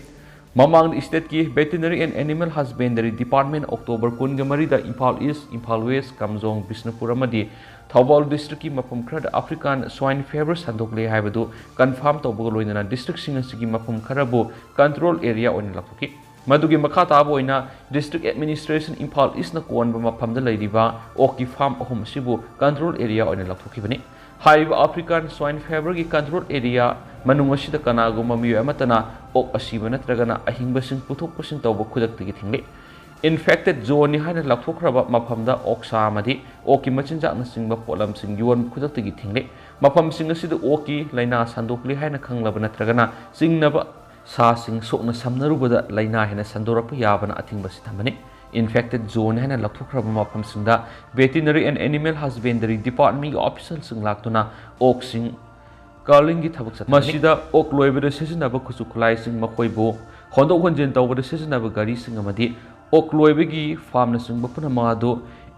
ꯃꯃꯥꯡꯗ state-ꯀꯤ Veterinary and Animal Husbandry Department October ꯀꯨꯟꯒ ꯃꯔꯤꯗ ꯏꯝꯐꯥꯜ ꯏꯁ, ꯏꯝꯐꯥꯜ ꯋꯦꯁ, ꯀꯥꯝꯖꯣꯡ, ꯕꯤꯁꯅꯨꯄꯨꯔ ꯑꯃꯗꯤ ꯊꯧꯕꯥꯜ district-ꯀꯤ ꯃꯐꯝ ꯈꯔꯗ African Swine Fever ꯁꯟꯗꯣꯛꯂꯦ ꯍꯥꯏꯕꯗꯨ confirm ꯇꯧꯕꯒ ꯂꯣꯏꯅꯅ district-ꯁꯤꯡ ꯑꯁꯤꯒꯤ ꯃꯐꯝ ꯈꯔꯕꯨ control area ꯑꯣꯏꯅ ꯂꯥꯎꯊꯣꯛꯈꯤ꯫ ꯃꯗꯨꯒꯤ ꯃꯈꯥ ꯇꯥꯕ ꯑꯣꯏꯅ district administration ꯏꯝꯐꯥꯜ ꯏꯁꯅ ꯀꯣꯟꯕ ꯃꯐꯝꯗ ꯂꯩꯔꯤꯕ ꯑꯣꯛꯀꯤ farm ꯑꯍꯨꯝ ꯑꯁꯤꯕꯨ control area ꯑꯣꯏꯅ ꯂꯥꯎꯊꯣꯛꯈꯤꯕꯅꯤ꯫ ꯍꯥꯏꯔꯤꯕ African Swine Fever-ꯒꯤ control area ꯃꯅꯨꯡ ꯑꯁꯤꯗ ꯀꯅꯥꯒꯨꯝꯕ ꯃꯤꯑꯣꯏ ꯑꯃꯠꯇꯅ ꯑꯣꯛ ꯑꯁꯤꯕ ꯅꯠꯇ꯭ꯔꯒꯅ ꯑꯍꯤꯡꯕꯁꯤꯡ ꯄꯨꯊꯣꯛ ꯄꯨꯁꯤꯟ ꯇꯧꯕ ꯈꯨꯗꯛꯇꯒꯤ ꯊꯤꯡꯂꯤ꯫ Infected zone-ꯅꯤ ꯍꯥꯏꯅ ꯂꯥꯎꯊꯣꯛꯈ꯭ꯔꯕ ꯃꯐꯝꯗ ꯑꯣꯛꯁꯥ ꯑꯃꯗꯤ ꯑꯣꯛꯀꯤ ꯃꯆꯤꯟꯖꯥꯛꯅꯆꯤꯡꯕ ꯄꯣꯠꯂꯝꯁꯤꯡ ꯌꯣꯟꯕ ꯈꯨꯗꯛꯇꯒꯤ ꯊꯤꯡꯂꯤ꯫ ꯃꯐꯝꯁꯤꯡ ꯑꯁꯤꯗ ꯑꯣꯛꯀꯤ ꯂꯥꯏꯅꯥ ꯁꯟꯗꯣꯛꯂꯦ ꯍꯥꯏꯅ ꯈꯪꯂꯕ ꯅꯠꯇ꯭ꯔꯒꯅ ꯆꯤꯡꯅꯕ ꯁꯥꯁꯤꯡ ꯁꯣꯛꯅ ꯁꯝꯅꯔꯨꯕꯗ ꯂꯥꯏꯅꯥ ꯍꯦꯟꯅ ꯁꯟꯗꯣꯔꯛꯄ ꯌꯥꯕꯅ ꯑꯊꯤꯡꯕ ꯑꯁꯤ ꯊꯝꯕꯅꯤ꯫ Infected zone ꯍꯥꯏꯅ ꯂꯧꯊꯣꯛꯈ꯭ꯔꯕ ꯃꯐꯝꯁꯤꯡꯗ Veterinary and Animal Husbandry Department-ꯒꯤ official-ꯁꯤꯡ ꯂꯥꯛꯇꯨꯅ ꯑꯣꯛꯁꯤꯡ culling-ꯒꯤ ꯊꯕꯛ ꯆꯠꯊꯒꯅꯤ꯫ ꯃꯁꯤꯗ ꯑꯣꯛ ꯂꯣꯏꯕꯗ ꯁꯤꯖꯤꯟꯅꯕ ꯈꯨꯠꯁꯨ ꯈꯨꯠꯂꯥꯏꯁꯤꯡ, ꯃꯈꯣꯏꯕꯨ ꯍꯣꯟꯗꯣꯛ ꯍꯣꯟꯖꯤꯟ ꯇꯧꯕꯗ ꯁꯤꯖꯤꯟꯅꯕ ꯒꯥꯔꯤꯁꯤꯡ ꯑꯃꯗꯤ ꯑꯣꯛ ꯂꯣꯏꯕꯒꯤ farm-ꯅꯆꯤꯡꯕ ꯄꯨꯝꯅꯃꯛ ꯑꯗꯨ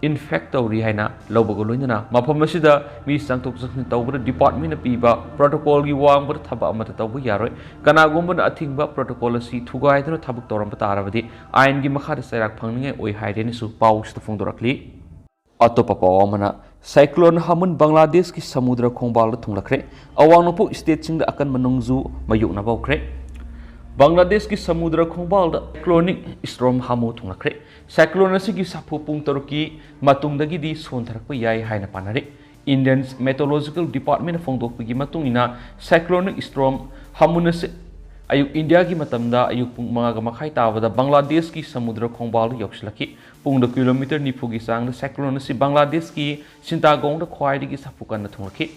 infect ꯇꯧꯔꯤ ꯍꯥꯏꯅ ꯂꯧꯕꯒ ꯂꯣꯏꯅꯅ ꯃꯐꯝ ꯑꯁꯤꯗ ꯃꯤ ꯆꯪꯊꯣꯛ ꯆꯪꯁꯤꯟ ꯇꯧꯕꯗ department-ꯅ ꯄꯤꯕ protocol-ꯒꯤ ꯋꯥꯡꯃꯗ ꯊꯕꯛ ꯑꯃꯠꯇ ꯇꯧꯕ ꯌꯥꯔꯣꯏ꯫ ꯀꯅꯥꯒꯨꯝꯕꯅ ꯑꯊꯤꯡꯕ protocol ꯑꯁꯤ ꯊꯨꯒꯥꯏꯗꯨꯅ ꯊꯕꯛ ꯇꯧꯔꯝꯕ ꯇꯥꯔꯕꯗꯤ ꯑꯥꯏꯟꯒꯤ ꯃꯈꯥꯗ ꯆꯩꯔꯥꯛ ꯐꯪꯅꯤꯡꯉꯥꯏ ꯑꯣꯏ ꯍꯥꯏꯔꯦꯅꯁꯨ ꯄꯥꯎꯁꯤꯗ ꯐꯣꯡꯗꯣꯔꯛꯂꯤ꯫ ꯑꯇꯣꯞꯄ ꯄꯥꯎ ꯑꯃꯅ, ꯁꯥꯏꯀ꯭ꯂꯣꯟ ꯍꯥꯃꯨꯟ ꯕꯪꯒ꯭ꯂꯥꯗꯦꯁꯀꯤ ꯁꯃꯨꯗ꯭ꯔ ꯈꯣꯡꯕꯥꯜꯗ ꯊꯨꯡꯂꯈ꯭ꯔꯦ꯫ ꯑꯋꯥꯡ ꯅꯣꯡꯄꯣꯛ ꯁ꯭ꯇꯦꯠꯁꯤꯡꯗ ꯑꯀꯟꯕ ꯅꯣꯡꯖꯨ ꯃꯌꯣꯛꯅꯕ ꯍꯧꯈ꯭ꯔꯦ꯫ ꯕꯪꯒ꯭ꯂꯥꯗꯦꯁꯀꯤ ꯁꯃꯨꯗ꯭ꯔ ꯈꯣꯡꯕꯥꯜꯗ ꯁꯥꯏꯀ꯭ꯂꯣꯅꯤꯛ ꯁ꯭ꯇꯣꯔꯝ ꯍꯥꯃꯨ ꯊꯨꯡꯂꯈ꯭ꯔꯦ꯫ ꯁꯥꯏꯀ꯭ꯂꯣꯟ ꯑꯁꯤꯒꯤ ꯁꯥꯐꯨ ꯄꯨꯡ ꯇꯔꯨꯛꯀꯤ ꯃꯇꯨꯡꯗꯒꯤꯗꯤ ꯁꯣꯟꯊꯔꯛꯄ ꯌꯥꯏ ꯍꯥꯏꯅ ꯄꯥꯅꯔꯤ꯫ ꯏꯟꯗꯤꯌꯟ ꯃꯦꯇꯣꯂꯣꯖꯤꯀꯦꯜ ꯗꯤꯄꯥꯔꯠꯃꯦꯟꯅ ꯐꯣꯡꯗꯣꯛꯄꯒꯤ ꯃꯇꯨꯡ ꯏꯟꯅ, ꯁꯥꯏꯀ꯭ꯂꯣꯅꯤꯛ ꯁ꯭ꯇꯣꯔꯝ ꯍꯥꯃꯨꯟ ꯑꯁꯤ ꯑꯌꯨꯛ ꯏꯟꯗꯤꯌꯥꯒꯤ ꯃꯇꯝꯗ ꯑꯌꯨꯛ ꯄꯨꯡ ꯃꯉꯥꯒ ꯃꯈꯥꯏ ꯇꯥꯕꯗ ꯕꯪꯒ꯭ꯂꯥꯗꯦꯁꯀꯤ ꯁꯃꯨꯗ꯭ꯔ ꯈꯣꯡꯕꯥꯜꯗ ꯌꯧꯁꯤꯜꯂꯛꯈꯤ꯫ ꯄꯨꯡꯗ ꯀꯤꯂꯣꯃꯤꯇꯔ ꯅꯤꯐꯨꯒꯤ ꯆꯥꯡꯗ ꯁꯥꯏꯀ꯭ꯂꯣꯟ ꯑꯁꯤ ꯕꯪꯒ꯭ꯂꯥꯗꯦꯁꯀꯤ ꯁꯤꯟꯇꯥꯒꯣꯡꯗ ꯈ꯭ꯋꯥꯏꯗꯒꯤ ꯁꯥꯐꯨ ꯀꯟꯅ ꯊꯨꯡꯂꯛꯈꯤ꯫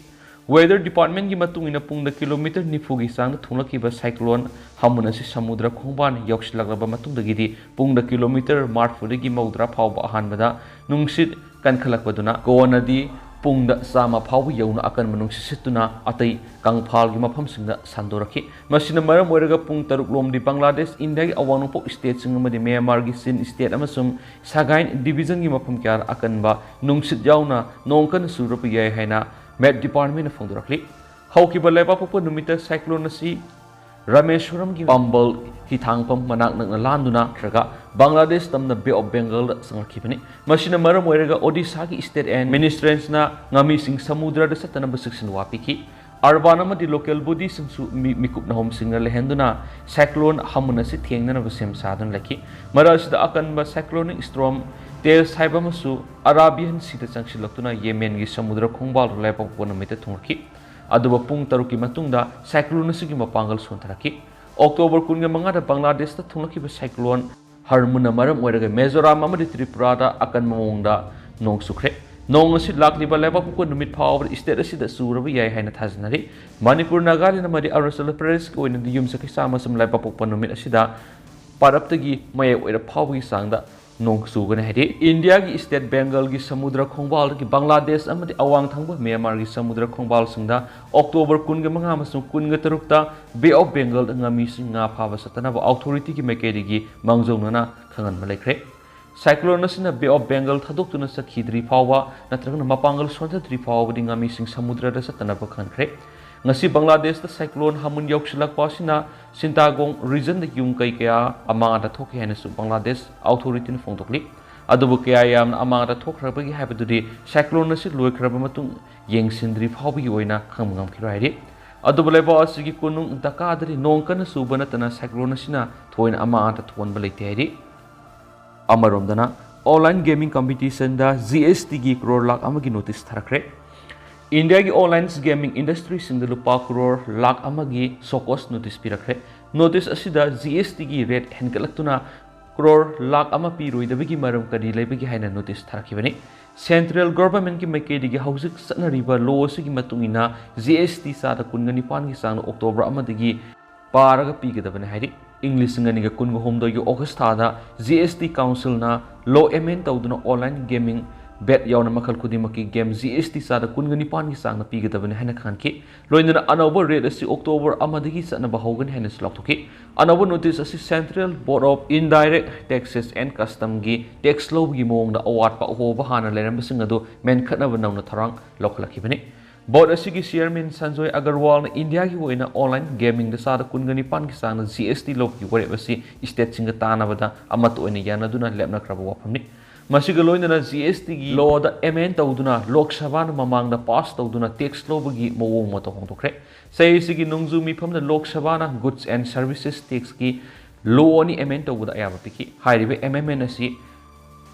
ꯋꯦꯗꯔ ꯗꯤꯄꯥꯔꯠꯃꯦꯟꯒꯤ ꯃꯇꯨꯡ ꯏꯟꯅ, ꯄꯨꯡꯗ ꯀꯤꯂꯣꯃꯤꯇꯔ ꯅꯤꯐꯨꯒꯤ ꯆꯥꯡꯗ ꯊꯨꯡꯂꯛꯈꯤꯕ ꯁꯥꯏꯀ꯭ꯂꯣꯟ ꯍꯥꯃꯨꯟ ꯑꯁꯤ ꯁꯃꯨꯗ꯭ꯔ ꯈꯣꯡꯕꯥꯜ ꯌꯧꯁꯤꯜꯂꯛꯂꯕ ꯃꯇꯨꯡꯗꯒꯤꯗꯤ ꯄꯨꯡꯗ ꯀꯤꯂꯣꯃꯤꯇꯔ ꯃꯔꯤꯐꯨꯗꯒꯤ ꯃꯧꯗ꯭ꯔꯥ ꯐꯥꯎꯕ ꯑꯍꯥꯟꯕꯗ ꯅꯨꯡꯁꯤꯠ ꯀꯟꯈꯠꯂꯛꯄꯗꯨꯅ ꯀꯣꯟꯅꯗꯤ ꯄꯨꯡꯗ ꯆꯥꯝꯃ ꯐꯥꯎꯕ ꯌꯧꯅ ꯑꯀꯟꯕ ꯅꯨꯡꯁꯤꯠ ꯁꯤꯠꯇꯨꯅ ꯑꯇꯩ ꯀꯪꯐꯥꯜꯒꯤ ꯃꯐꯝꯁꯤꯡꯗ ꯁꯟꯗꯣꯔꯛꯈꯤ꯫ ꯃꯁꯤꯅ ꯃꯔꯝ ꯑꯣꯏꯔꯒ ꯄꯨꯡ ꯇꯔꯨꯛ ꯂꯣꯝꯗꯤ ꯕꯪꯒ꯭ꯂꯥꯗꯦꯁ, ꯏꯟꯗꯤꯌꯥꯒꯤ ꯑꯋꯥꯡ ꯅꯣꯡꯄꯣꯛ ꯁ꯭ꯇꯦꯠꯁꯤꯡ ꯑꯃꯗꯤ ꯃ꯭ꯌꯥꯟꯃꯥꯔꯒꯤ ꯆꯤꯟ ꯁ꯭ꯇꯦꯠ ꯑꯃꯁꯨꯡ ꯁꯒꯥꯏꯟ ꯗꯤꯕꯤꯖꯟꯒꯤ ꯃꯐꯝ ꯀꯌꯥꯗ ꯑꯀꯟꯕ ꯅꯨꯡꯁꯤꯠ ꯌꯥꯎꯅ ꯅꯣꯡ ꯀꯟꯅ ꯆꯨꯔꯛꯄ ꯌꯥꯏ ꯍꯥꯏꯅ ꯃꯦꯠ ꯗꯤꯄꯥꯔꯠꯃꯦꯟꯅ ꯐꯣꯡꯗꯣꯔꯛꯂꯤ꯫ ꯍꯧꯈꯤꯕ ꯂꯩꯕꯥꯛꯄꯣꯛꯄ ꯅꯨꯃꯤꯠꯇ ꯁꯥꯏꯀ꯭ꯂꯣꯟ ꯑꯁꯤ ꯔꯥꯃꯦꯁ꯭ꯋꯔꯝꯒꯤ ꯄꯝꯕꯜ ꯍꯤꯊꯥꯡꯐꯝ ꯃꯅꯥꯛ ꯅꯛꯅ ꯂꯥꯟꯗꯨꯅ ꯅꯠꯇ꯭ꯔꯒ ꯕꯪꯒ꯭ꯂꯥꯗꯦꯁ ꯇꯝꯅ ꯕꯦ ꯑꯣꯐ ꯕꯦꯡꯒꯜꯗ ꯆꯪꯂꯛꯈꯤꯕꯅꯤ꯫ ꯃꯁꯤꯅ ꯃꯔꯝ ꯑꯣꯏꯔꯒ ꯑꯣꯗꯤꯁꯥꯒꯤ ꯁ꯭ꯇꯦꯠ ꯑꯦꯟ ꯃꯤꯅꯤꯁꯇ꯭ꯔꯦꯟꯁꯅ ꯉꯥꯃꯤꯁꯤꯡ ꯁꯃꯨꯗ꯭ꯔꯗ ꯆꯠꯇꯅꯕ ꯆꯦꯛꯁꯤꯟ ꯋꯥ ꯄꯤꯈꯤ꯫ ꯑꯔꯕꯥꯟ ꯑꯃꯗꯤ ꯂꯣꯀꯦꯜ ꯕꯣꯗꯤꯁꯤꯡꯁꯨ ꯃꯤ-, ꯃꯤꯀꯨꯞ ꯅꯍꯨꯝꯁꯤꯡꯅ ꯂꯩꯍꯟꯗꯨꯅ ꯁꯥꯏꯀ꯭ꯂꯣꯟ ꯍꯥꯃꯨꯟ ꯑꯁꯤ ꯊꯦꯡꯅꯅꯕ ꯁꯦꯝ ꯁꯥꯗꯨꯅ ꯂꯩꯈꯤ꯫ ꯃꯔꯛ ꯑꯁꯤꯗ ꯑꯀꯟꯕ ꯁꯥꯏꯀ꯭ꯂꯣꯅꯤꯛ ꯁ꯭ꯇꯣꯔꯝ ꯇꯦꯜꯁ ꯍꯥꯏꯕ ꯑꯃꯁꯨ ꯑꯔꯥꯕꯤꯌꯟ ꯁꯤꯗ ꯆꯪꯁꯤꯜꯂꯛꯇꯨꯅ ꯌꯦꯃꯦꯟꯒꯤ ꯁꯃꯨꯗ꯭ꯔ ꯈꯣꯡꯕꯥꯜꯗ ꯂꯩꯕꯥꯛꯄꯣꯛꯄ ꯅꯨꯃꯤꯠꯇ ꯊꯨꯡꯂꯛꯈꯤ꯫ ꯑꯗꯨꯕꯨ ꯄꯨꯡ ꯇꯔꯨꯛꯀꯤ ꯃꯇꯨꯡꯗ ꯁꯥꯏꯀ꯭ꯂꯣꯟ ꯑꯁꯤꯒꯤ ꯃꯄꯥꯡꯒꯜ ꯁꯣꯟꯊꯔꯛꯈꯤ꯫ ꯑꯣꯛꯇꯣꯕꯔ ꯀꯨꯟꯒ ꯃꯉꯥꯗ ꯕꯪꯒ꯭ꯂꯥꯗꯦꯁꯇ ꯊꯨꯡꯂꯛꯈꯤꯕ ꯁꯥꯏꯀ꯭ꯂꯣꯟ ꯍꯥꯃꯨꯟꯅ ꯃꯔꯝ ꯑꯣꯏꯔꯒ ꯃꯤꯖꯣꯔꯥꯝ ꯑꯃꯗꯤ ꯇ꯭ꯔꯤꯄꯨꯔꯥꯗ ꯑꯀꯟꯕ ꯃꯑꯣꯡꯗ ꯅꯣꯡ ꯆꯨꯈ꯭ꯔꯦ꯫ ꯅꯣꯡ ꯑꯁꯤ ꯂꯥꯛꯂꯤꯕ ꯂꯩꯕꯥꯛꯄꯣꯛꯄ ꯅꯨꯃꯤꯠ ꯐꯥꯎꯕꯗ ꯁ꯭ꯇꯦꯠ ꯑꯁꯤꯗ ꯆꯨꯔꯕ ꯌꯥꯏ ꯍꯥꯏꯅ ꯊꯥꯖꯅꯔꯤ꯫ ꯃꯅꯤꯄꯨꯔ, ꯅꯥꯒꯥꯂꯦꯟ ꯑꯃꯗꯤ ꯑꯔꯨꯅꯥꯆꯜ ꯄ꯭ꯔꯗꯦꯁꯀꯤ ꯑꯣꯏꯅꯗꯤ ꯌꯨꯝꯁꯀꯩꯁ ꯑꯃꯁꯨꯡ ꯂꯩꯕꯥꯛꯄꯣꯛꯄ ꯅꯨꯃꯤꯠ ꯑꯁꯤꯗ ꯄꯥꯔꯞꯇꯒꯤ ꯃꯌꯥꯏ ꯑꯣꯏꯔꯞ ꯐꯥꯎꯕꯒꯤ ꯆꯥꯡꯗ ꯅꯣꯡ ꯆꯨꯒꯅꯤ ꯍꯥꯏꯔꯤ꯫ ꯏꯟꯗꯤꯌꯥꯒꯤ ꯁ꯭ꯇꯦꯠ ꯕꯦꯡꯒꯜꯒꯤ ꯁꯃꯨꯗ꯭ꯔ ꯈꯣꯡꯕꯥꯜꯗꯒꯤ ꯕꯪꯒ꯭ꯂꯥꯗꯦꯁ ꯑꯃꯗꯤ ꯑꯋꯥꯡ ꯊꯪꯕ ꯃ꯭ꯌꯥꯟꯃꯥꯔꯒꯤ ꯁꯃꯨꯗ꯭ꯔ ꯈꯣꯡꯕꯥꯜꯁꯤꯡꯗ ꯑꯣꯛꯇꯣꯕꯔ ꯀꯨꯟꯒ ꯃꯉꯥ ꯑꯃꯁꯨꯡ ꯀꯨꯟꯒ ꯇꯔꯨꯛꯇ ꯕꯦ ꯑꯣꯐ ꯕꯦꯡꯒꯜꯗ ꯉꯥꯃꯤꯁꯤꯡ ꯉꯥ ꯐꯥꯕ ꯆꯠꯇꯅꯕ ꯑꯣꯊꯣꯔꯤꯇꯤꯒꯤ ꯃꯥꯏꯀꯩꯗꯒꯤ ꯃꯥꯡꯖꯧꯅꯅ ꯈꯪꯍꯟꯕ ꯂꯩꯈ꯭ꯔꯦ꯫ ꯁꯥꯏꯀ꯭ꯂꯣꯟ ꯑꯁꯤꯅ ꯕꯦ ꯑꯣꯐ ꯕꯦꯡꯒꯜ ꯊꯥꯗꯣꯛꯇꯨꯅ ꯆꯠꯈꯤꯗ꯭ꯔꯤ ꯐꯥꯎꯕ ꯅꯠꯇ꯭ꯔꯒꯅ ꯃꯄꯥꯡꯒꯜ ꯁꯣꯟꯊꯗ꯭ꯔꯤ ꯐꯥꯎꯕꯗꯤ ꯉꯥꯃꯤꯁꯤꯡ ꯁꯃꯨꯗ꯭ꯔꯗ ꯆꯠꯇꯅꯕ ꯈꯪꯈ꯭ꯔꯦ꯫ ꯉꯁꯤ ꯕꯪꯒ꯭ꯂꯥꯗꯦꯁꯇ ꯁꯥꯏꯀ꯭ꯂꯣꯟ ꯍꯥꯃꯨꯟ ꯌꯧꯁꯤꯜꯂꯛꯄ ꯑꯁꯤꯅ ꯁꯤꯟꯇꯥꯒꯣꯡ ꯔꯤꯖꯟꯗ ꯌꯨꯝ ꯀꯩ ꯀꯌꯥ ꯑꯃꯥꯡ ꯑꯇꯥ ꯊꯣꯛꯈꯤ ꯍꯥꯏꯅꯁꯨ ꯕꯪꯒ꯭ꯂꯥꯗꯦꯁ ꯑꯣꯊꯣꯔꯤꯇꯤꯅ ꯐꯣꯡꯗꯣꯛꯂꯤ꯫ ꯑꯗꯨꯕꯨ ꯀꯌꯥ ꯌꯥꯝꯅ ꯑꯃꯥꯡꯗ ꯊꯣꯛꯈ꯭ꯔꯕꯒꯦ ꯍꯥꯏꯕꯗꯨꯗꯤ cyclone ꯑꯁꯤ ꯂꯣꯏꯈ꯭ꯔꯕ ꯃꯇꯨꯡ ꯌꯦꯡꯁꯤꯟꯗ꯭ꯔꯤ ꯐꯥꯎꯕꯒꯤ ꯑꯣꯏꯅ ꯈꯪꯕ ꯉꯝꯈꯤꯔꯣꯏ ꯍꯥꯏꯔꯤ꯫ ꯑꯗꯨꯕꯨ ꯂꯩꯕꯥꯛ ꯑꯁꯤꯒꯤ ꯀꯣꯅꯨꯡ ꯙꯀꯥꯗꯗꯤ ꯅꯣꯡ ꯀꯟꯅ ꯆꯨꯕ ꯅꯠꯇꯅ cyclone ꯑꯁꯤꯅ ꯊꯣꯏꯅ ꯑꯃꯥꯡ ꯑꯇ ꯊꯣꯛꯍꯟꯕ ꯂꯩꯇꯦ ꯍꯥꯏꯔꯤ꯫ ꯑꯃꯔꯣꯝꯗꯅ, online gaming competitionꯗ GSTꯒꯤ ꯀ꯭ꯔꯣꯔ ꯂꯥꯈ ꯑꯃꯒꯤ ꯅꯣꯇꯤꯁ ꯊꯥꯔꯛꯈ꯭ꯔꯦ꯫ ꯏꯟꯗꯤꯌꯥꯒꯤ online gaming industryꯁꯤꯡꯗ ꯂꯨꯄꯥ ꯀ꯭ꯔꯣꯔ ꯂꯥꯈ ꯑꯃꯒꯤ ꯁꯣꯀꯣꯁ ꯅꯣꯇꯤꯁ ꯄꯤꯔꯛꯈ꯭ꯔꯦ꯫ ꯅꯣꯇꯤꯁ ꯑꯁꯤꯗ GSTꯒꯤ ꯔꯦꯠ ꯍꯦꯟꯒꯠꯂꯛꯇꯨꯅ ꯀ꯭ꯔꯣꯔ ꯂꯥꯈ ꯑꯃ ꯄꯤꯔꯣꯏꯗꯕꯒꯤ ꯃꯔꯝ ꯀꯔꯤ ꯂꯩꯕꯒꯦ ꯍꯥꯏꯅ ꯅꯣꯇꯤꯁ ꯊꯥꯔꯛꯈꯤꯕꯅꯤ꯫ Central Governmentꯀꯤ ꯃꯥꯏꯀꯩꯗꯒꯤ ꯍꯧꯖꯤꯛ ꯆꯠꯅꯔꯤꯕ ꯂꯣ ꯑꯁꯤꯒꯤ ꯃꯇꯨꯡ ꯏꯟꯅ GST ꯆꯥꯗ ꯀꯨꯟꯒ ꯅꯤꯄꯥꯟꯒꯤ ꯆꯥꯡꯗ ꯑꯣꯛꯇꯣꯕꯔ ꯑꯃꯗꯒꯤ ꯄꯥꯔꯒ ꯄꯤꯒꯗꯕꯅꯤ ꯍꯥꯏꯔꯤ꯫ ꯏꯪ ꯂꯤꯁꯤꯡ ꯑꯅꯤꯒ ꯀꯨꯟꯒ ꯍꯨꯝꯗꯣꯏꯒꯤ ꯑꯣꯒꯁ ꯊꯥꯗ GST councilꯅ law amend ꯇꯧꯗꯨꯅ online gaming bet ꯌꯥꯎꯅ ꯃꯈꯜ ꯈꯨꯗꯤꯡꯃꯛꯀꯤ game GST ꯆꯥꯗ ꯀꯨꯟꯒ ꯅꯤꯄꯥꯟꯒꯤ ꯆꯥꯡꯗ ꯄꯤꯒꯗꯕꯅꯤ ꯍꯥꯏꯅ ꯈꯪꯍꯟꯈꯤ꯫ ꯂꯣꯏꯅꯅ ꯑꯅꯧꯕ ꯔꯦꯠ ꯑꯁꯤ ꯑꯣꯛꯇꯣꯕꯔ ꯑꯃꯗꯒꯤ ꯆꯠꯅꯕ ꯍꯧꯒꯅꯤ ꯍꯥꯏꯅꯁꯨ ꯂꯥꯎꯊꯣꯛꯈꯤ꯫ ꯑꯅꯧꯕ ꯅꯣꯇꯤꯁ ꯑꯁꯤ Central Board of Indirect Taxes and Customꯒꯤ ꯇꯦꯛꯁ ꯂꯧꯕꯒꯤ ꯃꯑꯣꯡꯗ ꯑꯋꯥꯠꯄ ꯑꯍꯣꯕ ꯍꯥꯟꯅ ꯂꯩꯔꯝꯕꯁꯤꯡ ꯑꯗꯨ ꯃꯦꯟꯈꯠꯅꯕ ꯅꯧꯅ ꯊꯧꯔꯥꯡ ꯂꯧꯈꯠꯂꯛꯈꯤꯕꯅꯤ꯫ ꯕꯣꯔꯗ ꯑꯁꯤꯒꯤ ꯆꯤꯌꯔꯃꯦꯟ ꯁꯟꯖꯣꯏ ꯑꯒꯔꯋꯥꯜꯅ ꯏꯟꯗꯤꯌꯥꯒꯤ ꯑꯣꯏꯅ online gamingꯗ ꯆꯥꯗ ꯀꯨꯟꯒ ꯅꯤꯄꯥꯟꯒꯤ ꯆꯥꯡꯗ GST ꯂꯧꯕꯒꯤ ꯋꯥꯔꯦꯞ ꯑꯁꯤ ꯁ꯭ꯇꯦꯠꯁꯤꯡꯒ ꯇꯥꯟꯅꯕꯗ ꯑꯃꯠꯇ ꯑꯣꯏꯅ ꯌꯥꯅꯗꯨꯅ ꯂꯦꯞꯅꯈ꯭ꯔꯕ ꯋꯥꯐꯝꯅꯤ꯫ ꯃꯁꯤꯒ ꯂꯣꯏꯅꯅ GSTꯒꯤ lawꯗ amend ꯇꯧꯗꯨꯅ ꯂꯣꯛ ꯁꯚꯥꯅ ꯃꯃꯥꯡꯗ ꯄꯥꯁ ꯇꯧꯗꯨꯅ ꯇꯦꯛꯁ ꯂꯧꯕꯒꯤ ꯃꯑꯣꯡ ꯃꯇꯧ ꯍꯣꯡꯗꯣꯛꯈ꯭ꯔꯦ꯫ ꯆꯍꯤ ꯑꯁꯤꯒꯤ ꯅꯣꯡꯖꯨ ꯃꯤꯐꯝꯗ ꯂꯣꯛ ꯁꯚꯥꯅ Goods and Services Taxꯀꯤ law ꯑꯅꯤ amend ꯇꯧꯕꯗ ꯑꯌꯥꯕ ꯄꯤꯈꯤ꯫ ꯍꯥꯏꯔꯤꯕ amendment ꯑꯁꯤ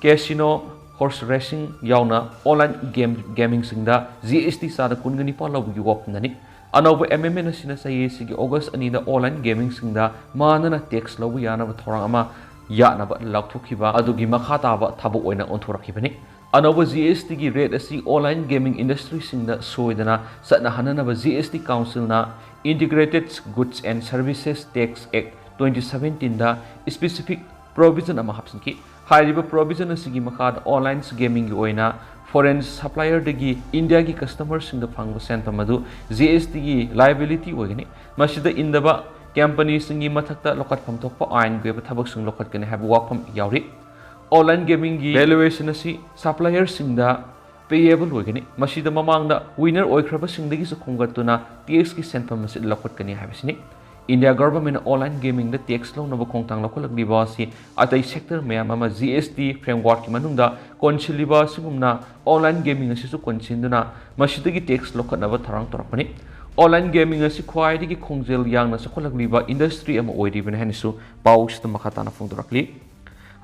casino, horse racing ꯌꯥꯎꯅ online game, gamingꯁꯤꯡꯗ GST ꯆꯥꯗ ꯀꯨꯟꯒ ꯅꯤꯄꯥꯟ ꯂꯧꯕꯒꯤ ꯋꯥꯐꯝꯗꯅꯤ꯫ ꯑꯅꯧꯕ amendment ꯑꯁꯤꯅ ꯆꯍꯤ ꯑꯁꯤꯒꯤ ꯑꯣꯒꯁ ꯑꯅꯤꯗ online gamingꯁꯤꯡꯗ ꯃꯥꯟꯅꯅ ꯇꯦꯛꯁ ꯂꯧꯕ ꯌꯥꯅꯕ ꯊꯧꯔꯥꯡ ꯑꯃ ꯌꯥꯠꯅꯕ ꯂꯥꯎꯊꯣꯛꯈꯤꯕ ꯑꯗꯨꯒꯤ ꯃꯈꯥ ꯇꯥꯕ ꯊꯕꯛ ꯑꯣꯏꯅ ꯑꯣꯟꯊꯣꯔꯛꯈꯤꯕꯅꯤ꯫ ꯑꯅꯧꯕ GSTꯒꯤ ꯔꯦꯠ ꯑꯁꯤ online gaming industryꯁꯤꯡꯗ ꯁꯣꯏꯗꯅ ꯆꯠꯅꯍꯟꯅꯅꯕ GST councilꯅ Integrated Goods and Services Tax Act twenty seventeenꯗ specific provision ꯑꯃ ꯍꯥꯞꯆꯤꯟꯈꯤ꯫ ꯍꯥꯏꯔꯤꯕ provision ꯑꯁꯤꯒꯤ ꯃꯈꯥꯗ online gamingꯒꯤ ꯑꯣꯏꯅ foreign supplierꯗꯒꯤ ꯏꯟꯗꯤꯌꯥꯒꯤ customerꯁꯤꯡꯗ ꯐꯪꯕ ꯁꯦꯟꯐꯝ ꯑꯗꯨ GSTꯒꯤ liability ꯑꯣꯏꯒꯅꯤ꯫ ꯃꯁꯤꯗ ꯏꯟꯗꯕ companyꯁꯤꯡꯒꯤ ꯃꯊꯛꯇ ꯂꯧꯈꯠꯐꯝ ꯊꯣꯛꯄ ꯑꯥꯏꯟꯒꯤ ꯑꯣꯏꯕ ꯊꯕꯛꯁꯤꯡ ꯂꯧꯈꯠꯀꯅꯤ ꯍꯥꯏꯕ ꯋꯥꯐꯝ ꯌꯥꯎꯔꯤ꯫ Online gamingꯒꯤ valuation ꯑꯁꯤ supplierꯁꯤꯡꯗ payable ꯑꯣꯏꯒꯅꯤ꯫ ꯃꯁꯤꯗ ꯃꯃꯥꯡꯗ winner ꯑꯣꯏꯈ꯭ꯔꯕꯁꯤꯡꯗꯒꯤꯁꯨ ꯈꯣꯝꯒꯠꯇꯨꯅ taxꯀꯤ ꯁꯦꯟꯐꯝ ꯑꯁꯤ ꯂꯧꯈꯠꯀꯅꯤ ꯍꯥꯏꯕꯁꯤꯅꯤ꯫ ꯏꯟꯗꯤꯌꯥ ꯒꯚꯔꯟꯃꯦꯟꯠꯅ ꯑꯣꯟꯂꯥꯏꯟ ꯒꯦꯃꯤꯡꯗ ꯇꯦꯛꯁ ꯂꯧꯅꯕ ꯈꯣꯡꯊꯥꯡ ꯂꯧꯈꯠꯂꯛꯂꯤꯕ ꯑꯁꯤ ꯑꯇꯩ ꯁꯦꯛꯇꯔ ꯃꯌꯥꯝ ꯑꯃ ꯖꯤ ꯑꯦꯁ ꯇꯤ ꯐ꯭ꯔꯦꯝꯋꯥꯔꯛꯀꯤ ꯃꯅꯨꯡꯗ ꯀꯣꯟꯁꯤꯜꯂꯤꯕ ꯑꯁꯤꯒꯨꯝꯅ ꯑꯣꯟꯂꯥꯏꯟ ꯒꯦꯃꯤꯡ ꯑꯁꯤꯁꯨ ꯀꯣꯟꯁꯤꯟꯗꯨꯅ ꯃꯁꯤꯗꯒꯤ ꯇꯦꯛꯁ ꯂꯧꯈꯠꯅꯕ ꯊꯧꯔꯥꯡ ꯇꯧꯔꯛꯄꯅꯤ꯫ ꯑꯣꯟꯂꯥꯏꯟ ꯒꯦꯃꯤꯡ ꯑꯁꯤ ꯈ꯭ꯋꯥꯏꯗꯒꯤ ꯈꯣꯡꯖꯦꯜ ꯌꯥꯡꯅ ꯆꯥꯎꯈꯠꯂꯛꯂꯤꯕ ꯏꯟꯗꯁꯇ꯭ꯔꯤ ꯑꯃ ꯑꯣꯏꯔꯤꯕꯅꯤ ꯍꯥꯏꯅꯁꯨ ꯄꯥꯎ ꯑꯁꯤꯗ ꯃꯈꯥ ꯇꯥꯅ ꯐꯣꯡꯗꯣꯔꯛꯂꯤ꯫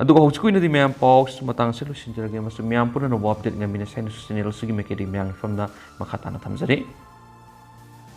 ꯑꯗꯨꯒ ꯍꯧꯖꯤꯛꯀꯤ ꯑꯣꯏꯅꯗꯤ ꯃꯌꯥꯝ ꯄꯥꯎ ꯑꯁꯤ ꯃꯇꯥꯡ ꯑꯁꯤꯗ ꯂꯣꯏꯁꯤꯟꯖꯔꯒꯦ ꯑꯃꯁꯨꯡ ꯃꯌꯥꯝ ꯄꯨꯝꯅꯃꯛ ꯑꯞꯗꯦꯠ ꯉꯝꯃꯤꯟꯅꯁꯦ ꯍꯥꯏꯅꯁꯨ ꯆꯦꯅꯦꯜ ꯑꯁꯤꯒꯤ ꯃꯥꯏꯀꯩꯗꯒꯤ ꯃꯌꯥꯝꯒꯤ ꯃꯐꯝꯗ ꯃꯈꯥ ꯇꯥꯅ ꯊꯝꯖꯔꯤ꯫